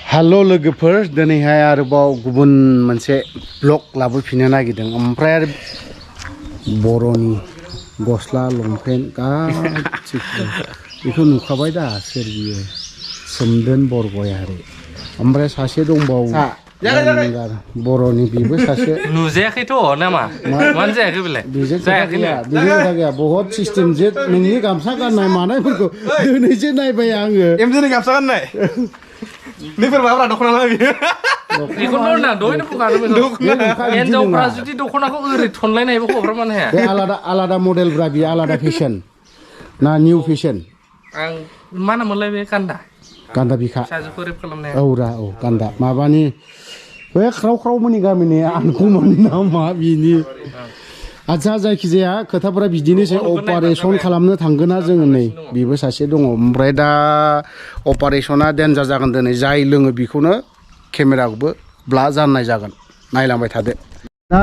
hello लोगोफोर दिनैहाय आरोबाव गुबुन मोनसे ब्लग लाबोफिननो नागिरदों ओमफ्राय आरो बर'नि गस्ला लंपेन्ट गासिबो बेखौ नुखाबाय दा सोर बियो सोमदोन बरगयारि ओमफ्राय सासे दंबावो बर'नि बेबो सासे नुजायाखैथ' नामा मानो जायाखै बेलाय जायाखैनो बेजों खोथा गैया बहुत सिस्टेम जे नोंनि गामसा गाननाय मानायफोरखौ दिनैसो नायबाय आङो एमजेनि गामसा गाननाय नैफोर माब्रा दख'ना ना बियो बेखौनो होनना दहायनो बुंखादोंमोन हिनजावफ्रा जुदि दख'नाखौ ओरै थनलायनायबो हौवाफ्रा मानो हाया बे आलादा मडेलब्रा बियो आलादा फेशन ना निउ फेशन आं मा नाममोनलाय बे गान्दा बिखा फिसाजोखौ रेप खालामनाया औ गान्दा माबानि बे ख्राव ख्रावमोननि गामिनि आनकुमानि नामा बिनि आच्छा जायखिजाया खोथाफोरा बिदिनोसै अपारेसन खालामनो थांगोना जोङो नै बेबो सासे दङ ओमफ्राय दा अपारेसना डेन्जार जागोन दिनै जाय लोङो बेखौनो केमेराखौबो ब्ला जाननाय जागोन नायलांबाय थादो दा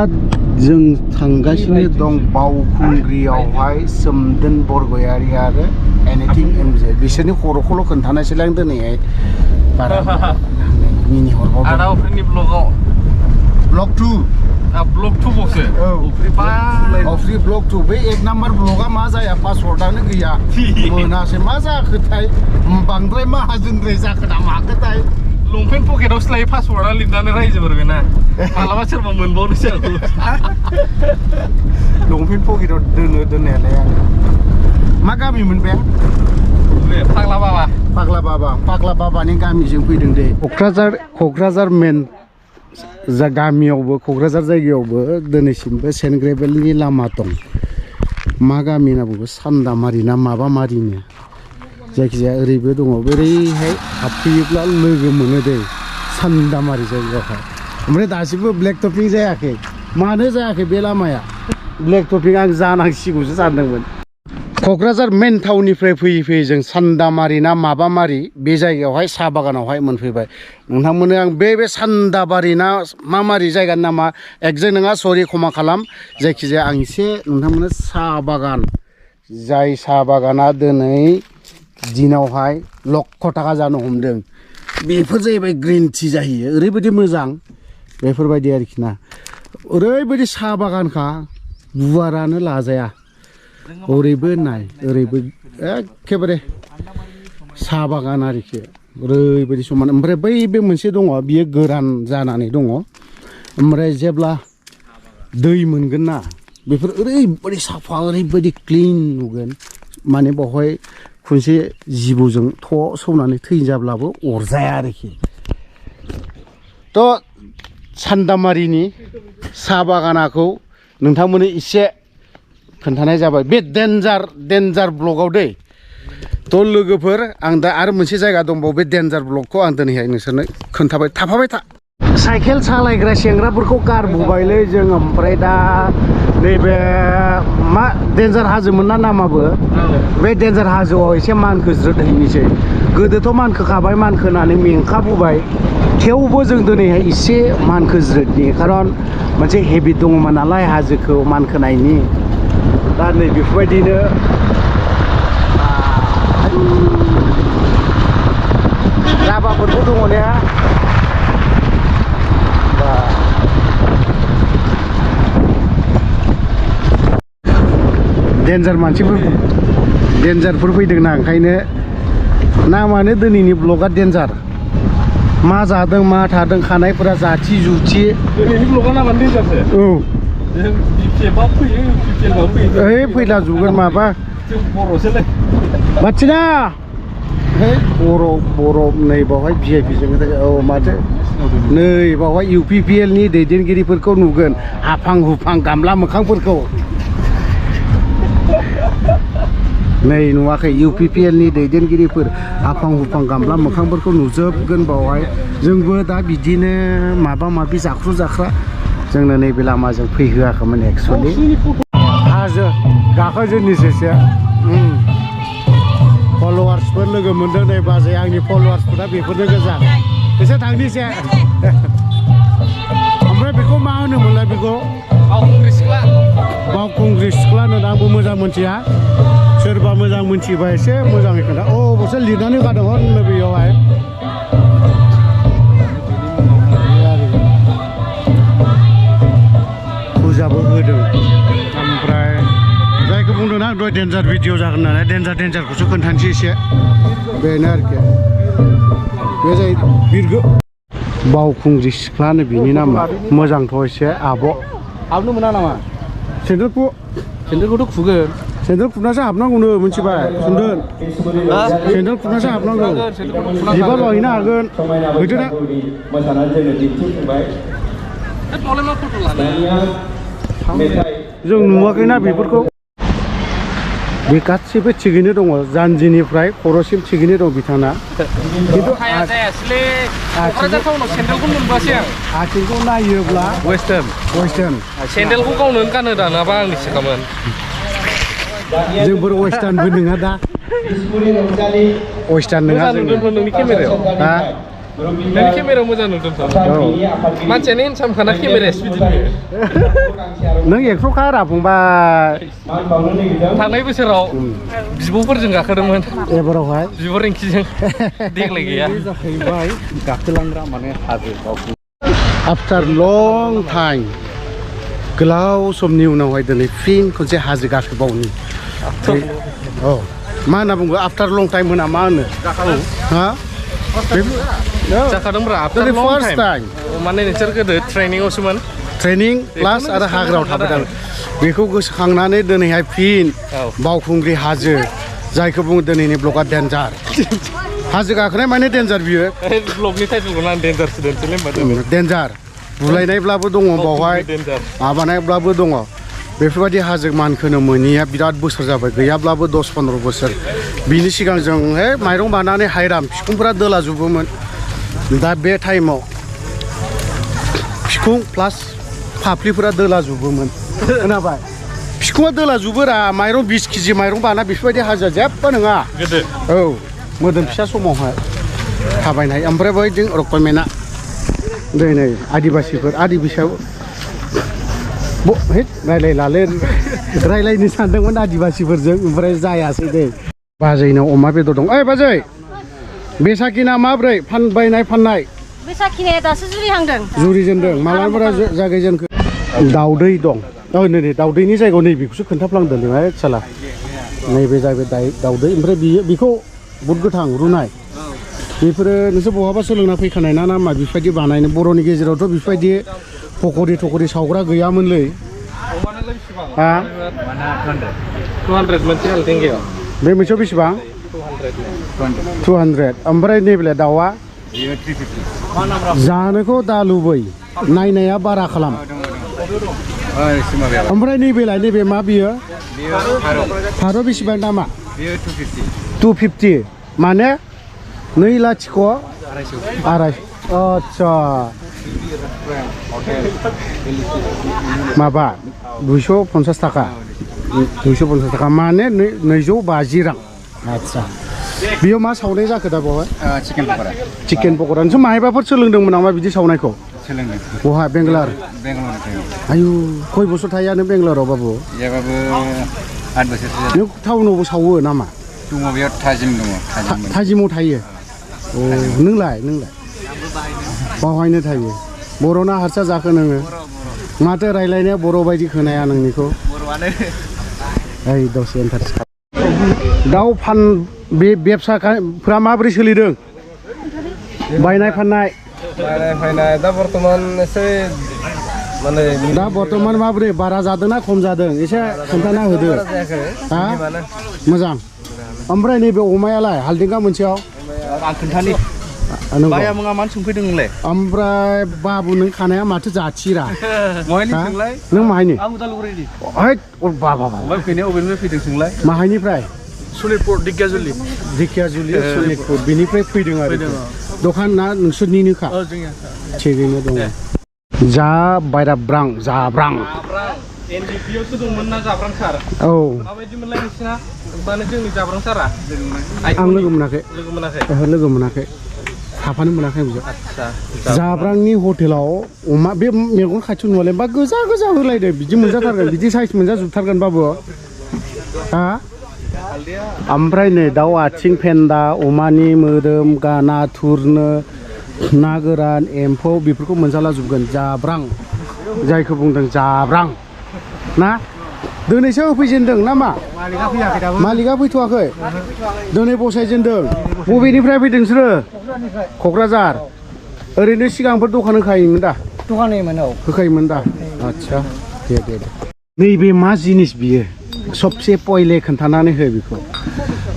जों थांगासिनो दं बावखुंग्रियावहाय सोमदोन बरगयारि आरो एनिथिं एमजे बिसोरनि खर'खौल' खोन्थानायसैलाय आं दिनैहाय बारा मिनि हरबाव आदावफोरनि ब्लगाव ब्लग 2 ब्लग 2 बक्सो अफ्रि ब्लग 2 बे 1 नाम्बार ब्लगा मा जाया पासवर्डआनो गैया मोनासै मा जाखोथाय बांद्राय माहाजोनद्राय जाखो ना माखोथाय लंपेन्ट पकेटावसो लायो पासवर्डआ लिरनानै रायजोफोर ना मालाबा सोरबा मोनबावनोसै लंपेन्ट पकेटाव दोनो दोननायालाय आङो मा गामिमोन बे फाग्ला बाबानि गामिजों फैदों दे क'क्राझार मेन जा गामियावबो क'क्राझार जायगायावबो दिनैसिमबो सेन्ट ग्रेभेलनि लामा दं मा गामि होनना बुङो सान्दामारि ना माबा मारिनो जायखिजाया ओरैबो दङ ओरैहाय हाबफैयोब्ला लोगो मोनो दै सान्दामारि जायगायावहाय ओमफ्राय दासिमबो ब्लेक टपिं जायाखै मानो जायाखै बे लामाया ब्लेक टपिं आं जानांसिगौसो सानदोंमोन क'क्राझार मेन टाउननिफ्राय फैयै जों सान्दामारि ना माबामारि बे जायगायावहाय साहा बागानावहाय मोनफैबाय नोंथांमोननो आं बे सान्दाबारि ना मा मारि जायगानि नामा एकजेक्ट नङा सरि क्षमा खालाम जायखिजाया आं एसे नोंथांमोननो साहा बागान जाय साहा बागाना दिनै दिनावहाय लक्ष थाखा जानो हमदों बेफोर जाहैबाय ग्रिन टि जाहैयो ओरैबायदि मोजां बेफोरबायदि आरोखि ना ओरैबायदि साहा बागानखा गुवारानो लाजाया ओरैबो नाय ओरैबो एखेबारे साहा बागान आरोखि ओरैबायदि समान ओमफ्राय बै बे मोनसे दङ बियो गोरान जानानै दङ ओमफ्राय जेब्ला दै मोनगोन ना बेफोर ओरैबायदि साफा ओरैबायदि क्लिन नुगोन माने बावहाय खनसे जिबौजों थ' सौनानै थैजाब्लाबो अरजाया आरोखि थ' सान्दामारिनि साहा बागानखौ नोंथांमोननो एसे खोन्थानाय जाबाय बे डेन्जार ब्लगाव दै थ' लोगोफोर आं दा आरो मोनसे जायगा दंबावो बे डेन्जार ब्लगखौ आं दिनैहाय नोंसोरनो खोन्थाबाय थाफाबाय था साइकेल सालायग्रा सेंग्राफोरखौ गारबोबायलै जों ओमफ्राय दा नैबे मा डेन्जार हाजोमोन ना नामाबो बे डेन्जार हाजोआव एसे मानखोज्रोद हैनोसै गोदोथ' मानखोखाबाय मानखोनानै मेंखाबोबाय थेवबो जों दिनैहाय एसे मानखोज्रोदनि खारन मोनसे हेबिट दङमोन नालाय हाजोखौ मानखोनायनि दा नै बेफोरबायदिनो लामाफोरबो दङ ने डेन्जारफोर फैदोंना ओंखायनो नामानो दिनैनि ब्लगआ डेन्जार मा जादों मा थादों खानायफोरा जाथि जुथि दिनैनि ब्लगआ नामानो डेन्जारसो औ ओइ फैला जुगोन माबा बर'सोलै बाथिना बर' नै बावहाय VIP जों औ माथो नै बावहाय UPPL नि दैदेनगिरिफोरखौ नुगोन हाफां हुफां गामला मोखांफोरखौ नै नुवाखै UPPL नि दैदेनगिरिफोर हाफां हुफां गामला मोखांफोरखौ नुजोबगोन बावहाय जोंबो दा बिदिनो माबा माबि जाख्रु जाख्रा जोंनो नैबे लामाजों फैहोआखैमोन एक्सुवेलि हाजो गाखोजेननोसैसो फल'वार्सफोर लोगो मोनदों नै बाजै आंनि फल'वार्सफोरा बेफोरनो गोजा एसे थांनोसै ओमफ्राय बेखौ मा होनोमोनलाय बेखौ बावखुंग्रि सिख्ला होनो आंबो मोजां मोनथिया सोरबा मोजां मोनथिबा एसे मोजाङै खोन्था अ बसो लिरनानै होखादों हरनो बेयावहाय आं दहाय डेन्जार भिडिअ जागोन नालाय डेन्जारखौसो खोन्थानोसै एसे बेनो आरोखि बे जाहैबाय बिरगो बावखुंग्रि सिख्लानो बिनि नामा मोजांथ' एसे आब' हाबनो मोना नामा सेन्देलखौथ' खुगोन सेन्देल खुनासो हाबनांगौनो मिथिबाय सुन्दोन सेन्देल खुनासो हाबनांगौ बिबार बायनो हागोन गैथोना जों नुवाखैना बेफोरखौ बे गासिबो थिगैनो दङ जानजिनिफ्राय खर'सिम थिगैनो दं बिथाङा खिन्थु आथिंखौ नायोब्ला वेस्टार्न सेन्देलखौ गावनो गानो दानाबा आंनि सिखामोन जोंफोर वेस्टार्नबो नङा दा वेस्टार्न नङा जों नोंनि केमेरायाव नोंनि केमेरायाव मोजां नुदोंथ' मानसियानो हेन्डसामखाना केमेरायासो बिदिनो नों एक्टरखा रा फंबाय थांनाय बोसोराव बिब'फोरजों गाखोदोंमोन एबारावहाय बिब' रिंखिजों देग्लाय गैया जाहैबाय गाखोलांग्रा माने हाजो आफ्टार लं टाइम गोलाव समनि उनावहाय दिनै फिन खनसे हाजो गाखोबावनि औ मा होनना बुङो आफ्टार लं टाइम होना मा होनो हा जाखादोंब्रा आफ्टार लं टाइम माने नोंसोर गोदो ट्रेनिंआवसोमोन ट्रेनिं प्लास आरो हाग्रायाव थाबाय थादों बेखौ गोसोखांनानै दिनैहाय फिन बावखुंग्रि हाजो जायखौ बुङो दिनैनि ब्लगआ डेन्जार हाजो गाखोनाय माने डेन्जार बियो ब्लगनि टाइटेलखौ आं डेन्जारसो दोनसैलै होनबा डेन्जार बुलायनायब्लाबो दङ बावहाय माबानायब्लाबो दङ बेफोरबायदि हाजो मानखोनो मोनिया बिराद बोसोर जाबाय गैयाब्लाबो 10-15 बोसोर बिनि सिगां जों माइरं बानानै हायराम बिखुंफोरा दोलाजोबोमोन दा बे टाइमाव बिखुं प्लास फाफ्लिफोरा दोलाजोबोमोन खोनाबाय बिखुङा दोलाजोबोरा माइरं 20 केजि माइरं बाना बेफोरबायदि हाजोआ जेबो नङा गोदो औ मोदोम फिसा समावहाय थाबायनाय ओमफ्राय बै जों रकमेन्टआ नै आदिबासियाव रायलायनो सानदोंमोन आदिबासिफोरजों ओमफ्राय जायासै दे बाजैनाव अमा बेदर दं ओइ बाजै बेसाखिना माब्रै बायनाय फाननाय बेसाखिनाया दासो जुरिहांदों जुरिजेनदों मालाबा जागायजेनखो दाउदै दं नै दाउदैनि जायगायाव नैबेखौसो खोन्थाफ्लांदों नोङो साला नैबे जाहैबाय दाउदै ओमफ्राय बेखौ बुद गोथां रुनाय बेफोरो नोंसोर बहाबा सोलोंना फैखानाय ना मा बेफोरबायदि बानायनो बर'नि गेजेरावथ' बेफोरबायदि पकरि सावग्रा गैयामोनलै हा 200 मोनसे हालदेंगायाव बे मोनसेयाव बेसेबां 200 ओमफ्राय नैबे दाउआ जानोखौ दा लुबै नायनाया बारा खालाम ओमफ्राय नैबे मा बियो फारौ बेसेबां दामा 250 माने 2,250,000 आच्छा माबा 250 थाखा 250 थाखा माने 250 रां आच्छा बेयाव मा सावनाय जाखो दा बावहाय चिकेन पकरा नोंसोर माहायबाफोर सोलोंदोंमोन नामा बिदि सावनायखौ सोलोंदों बहा बेंगालर आयु खय बोसोर थायानो बेंगालराव बाबु 8 बोसोरसो नों टाउनावबो सावो नामा दङ बेयाव थाजिम दङ थाजिमाव थायो अ नोंलाय बावहायनो थायो बर'ना हारसा जाखो नोङो माथो रायलायनाया बर' बायदि खोनाया नोंनिखौ ओइ दसे इन्टारेस्ट दाउ बे बेबसाफ्रा माबोरै सोलिदों बायनाय फाननाय दा बर्थमान एसे माने दा बर्थमान माबोरै बारा जादोंना खम जादों एसे खोन्थाना होदो हा मोजां ओमफ्राय नैबे अमायालाय हालदेंगा मोनसेयाव आं खोन्थानि बाया मुङा मानो सोंफैदों नोंलाय ओमफ्राय बाबु नों खानाया माथो जाथिरा महायनि सोंलाय नों माहायनि आं उदालगुरिनि हैद बाबा ओमफ्राय फैनाया अबेनिफ्राय फैदों सोंलाय माहायनिफ्राय सनितपुर दिखियाजुलि सनितपुर बिनिफ्राय फैदों आरो दखाना नोंसोरनिनोखा थिगैनो दङ जा बायराब्रां जाब्रां एनडिपियावसो दंमोन ना जाब्रां सार औ माबायदि मोनलाय नोंसिना माने जोंनि जाब्रां सारा आं लोगो मोनाखै ओहो लोगो मोनाखै थाफानो मोनाखै बिजों जाब्रांनि हटेलाव अमा बे मेगन खाथियाव नुवालै बा गोजा होलायदो बिदि मोनजाथारगोन बिदि साइज मोनजाजोबथारगोन बाबु हा ओमफ्राय नै दाउ आथिं फेन्दा अमानि मोदोम नाथुरनो ना गोरान एम्फौ बेफोरखौ मोनजाला जोबगोन जाब्रां जायखौ बुंदों जाब्रां ना दिनैसो होफैजेनदों नामा मालिका फैयाखै दाबो मालिका फैथ'वाखै दिनै बसायजेनदों बबेनिफ्राय फैदों नोंसोरो क'क्राझार ओरैनो सिगांफोर दखान होखायोमोन दा दखान होयोमोन औ होखायोमोन दा आच्छा दे नैबे मा जिनिस बियो सबसे पहिले खोन्थानानै हो बेखौ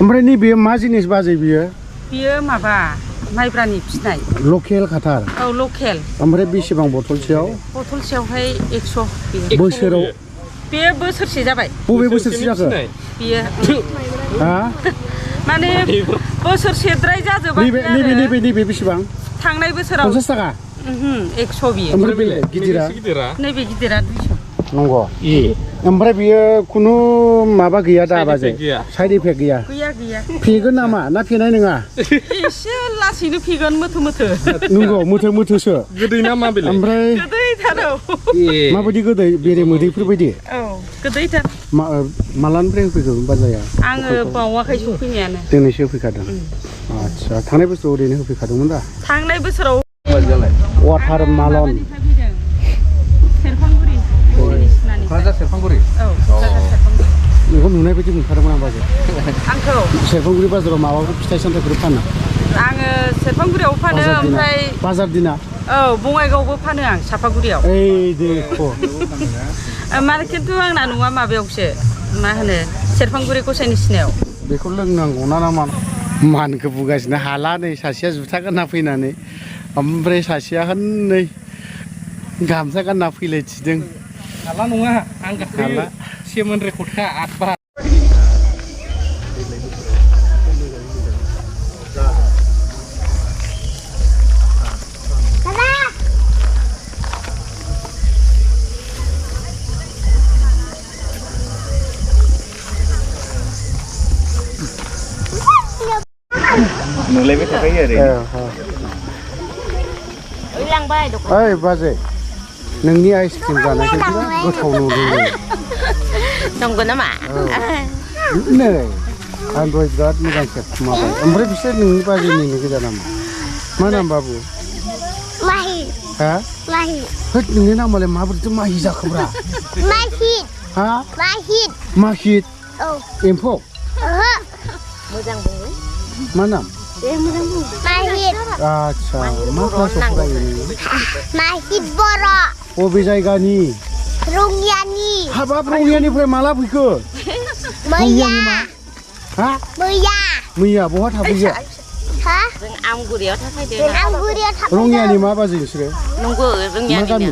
ओमफ्राय नैबे मा जिनिस बाजै बियो बियो माबा माइब्रानि फिनाय लकेल खाथार औ लकेल ओमफ्राय बेसेबां बथलसेयाव बथलसेयावहाय 100 बोसोराव बेयो बोसोरसे जाबाय बबे बोसोरसे जाखो बियो हा माने बोसोरसेद्राय जाजोबाखै नैबे बेसेबां थांनाय बोसोराव 50 थाखा 100 बियो ओमफ्राय बेलाय गिदिरा नैबे गिदिरा 200 नंगौ ओमफ्राय बियो खुनु माबा गैया दा बाजै साइड इफेक्ट गैया गैया फेगोन नामा ना फेनाय नङा एसे लासैनो फेगोन मोथो नंगौ मोथोसो गोदै ना मा बेलाय ओमफ्राय गोदैथार माबायदि गोदै बेरे मोदैफोर बायदि औ गोदैथार मालानिफ्राय होफैखो बाजाया आङो बावाखै सफैनायानो दिनैसो होफैखादों आच्छा थांनाय बोसोराव ओरैनो होफैखादोंमोन दा थांनाय बोसोराव वाटार मालन क'क्राझार सेरफांगुरि औ सेरफांगुरि बेखौ नुनाय बायदि मोनखादोंमोन आं बाजार आंखौ सेरफांगुरि बाजाराव माबाफोर फिथाइ सामथाइफोर फानो आङो सेरफांगुरियाव फानो ओमफ्राय बाजार दिना औ बङाइगावबो फानो आं सापागुरियाव ओइ देखो माने खिन्थु आंना न'आ माबायावसो मा होनो सेरफांगुरि गसाइनि सिनायाव बेखौ लोंनांगौ ना मा मानखौ बुगासिनो हाला नै सासेया जुथा गानना फैनानै ओमफ्राय सासेया हनै गामसा गानना फैलायथिदों हाला नङा आं गाखोयो सेमोन रेकर्डखा 8 बार नुलायबाय थाखायो ओरै ओइ बाजै नोंनि आइसक्रिम जानायखौ बिराद गोथाव नुदों नंगौ नामा नै आं दहाय बिराद मोजां खेबखुमाबाय ओमफ्राय बिसोर नोंनि बाजैनिनो गोजा नामा मा नाम बाबु माहि हा माहि होद नोंनि नामालाय माबोरैथो माहि जाखोब्रा माहिद हा माहिद माहिद औ एम्फौ ओहो मोजां बुङो मा नाम माहिद आच्छा मा क्लासाव फरायो नोङो माहिद बर' बबे जायगानि रङियानि हाबाब रङियानिफ्राय माला फैखो मैया हा मैया बहा थाफैयो हा जों आमगुरियाव थाफैदों जों आमगुरियाव थाफैदों रङियानि मा बाजै नोंसोरो नंगौ मा गामि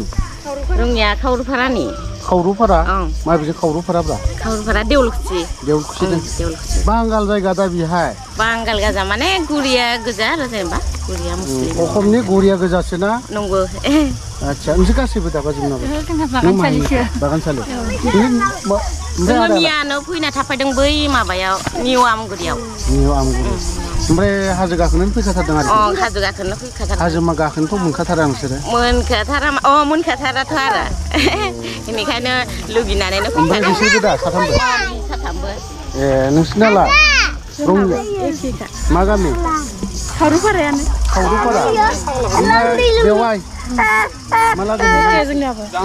रङिया खावरुफारानि खावरुपारा माबेजों खावरुपाराब्रा खावरुफारा देवलखुसि देवलखुसिजों बांगाल जायगा दा बेहाय बांगाल गोजा माने गुरिया गोजा आरो जेनेबा गुरिया मुस्लिम अखमनि गरिया गोजासो ना नंगौ आच्छा नोंसोर गासैबो दाबाजोबनाबो बागानसालि जोङो मियानो फैना थाफैदों बै माबायाव निउ आमगुरियाव ओमफ्राय हाजो गाखोनानै फैखाथारदों आरो हाजो गाखोनो फैखाथारदों हाजो मा गाखोनोथ' मोनखाथारा नोंसोरो मोनखाथाराथ' आरो बेनिखायनो लुगैनानैनो ओमफ्राय बिसोरबो दा साथामबो ए नोंसिनालाय रङिया मा गामि खावरुफारायानो खावरुपारा ओमफ्राय बेवाय माला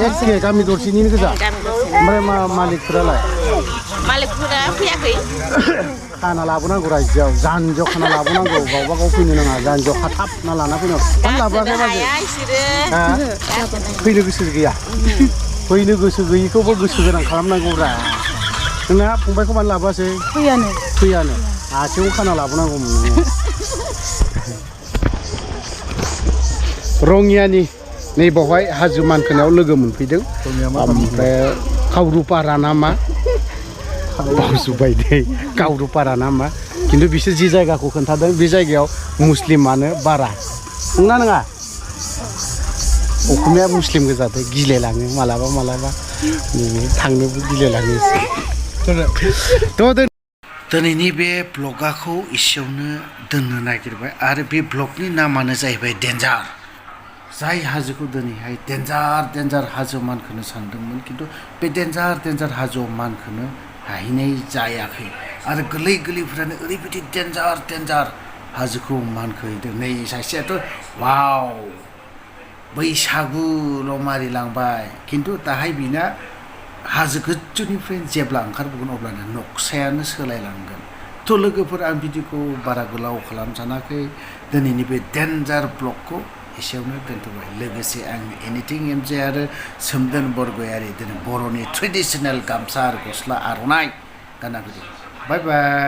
एखे गामि दरसेनिनो गोजा ओमफ्राय मा मालिकफोरा फैयाखै खाना लाबोनांगौ रायजोआव जानजियाव खाना लाबोनांगौ गावबा गाव फैनो नाङा जानजियाव खाथाबना लाना फैनांगौ मानो लाबोआखै बाजै फैनो गोसो गैया फैनो गोसो गैयिखौबो गोसो गोनां खालामनांगौब्रा नोंना फंबायखौ मानो लाबोआसै फैयानो आथिङाव खाना लाबोनांगौमोन रङियानि नै बावहाय हाजो मानखोनायाव लोगो मोनफैदों ओमफ्राय खावरुपारा ना मा बावजोब्बाय दे खावरुपारा ना मा खिन्थु बिसोर जि जायगाखौ खोन्थादों बे जायगायाव मुस्लिमानो बारा नङा नङा अखमिया मुस्लिम गोजाथो गिलायलाङो मालाबा थांनोबो गिलायलाङो थ' दिनैनि बे ब्लगाखौ एसेयावनो दोननो नागिरबाय आरो बे ब्लगनि नामानो जाहैबाय डेन्जार जाय हाजोखौ दिनैहाय डेन्जार हाजो मानखोनो सानदोंमोन खिन्थु बे डेन्जार हाजोआव मानखोनो हाहैनाय जायाखै आरो गोरलैफोरानो ओरैबायदि डेन्जार हाजोखौ मानखोहैदों नै सासेयाथ' वाव बैसागुल' मारिलांबाय खिन्थु दाहाय बिना हाजो गोजौनिफ्राय जेब्ला ओंखारबोगोन अब्लानो नक्सायानो सोलायलांगोन थ' लोगोफोर आं भिडिअखौ बारा गोलाव खालामजानाखै दिनैनि बे डेन्जार ब्लगखौ एसेयावनो दोनथ'बाय लोगोसे आं एनिथिं एमजे आरो सोमदोन बरगयारि दिनै बर'नि ट्रेडिसनेल गामसा आरो गस्ला आर'नाइ गानना फैदों बाय बाय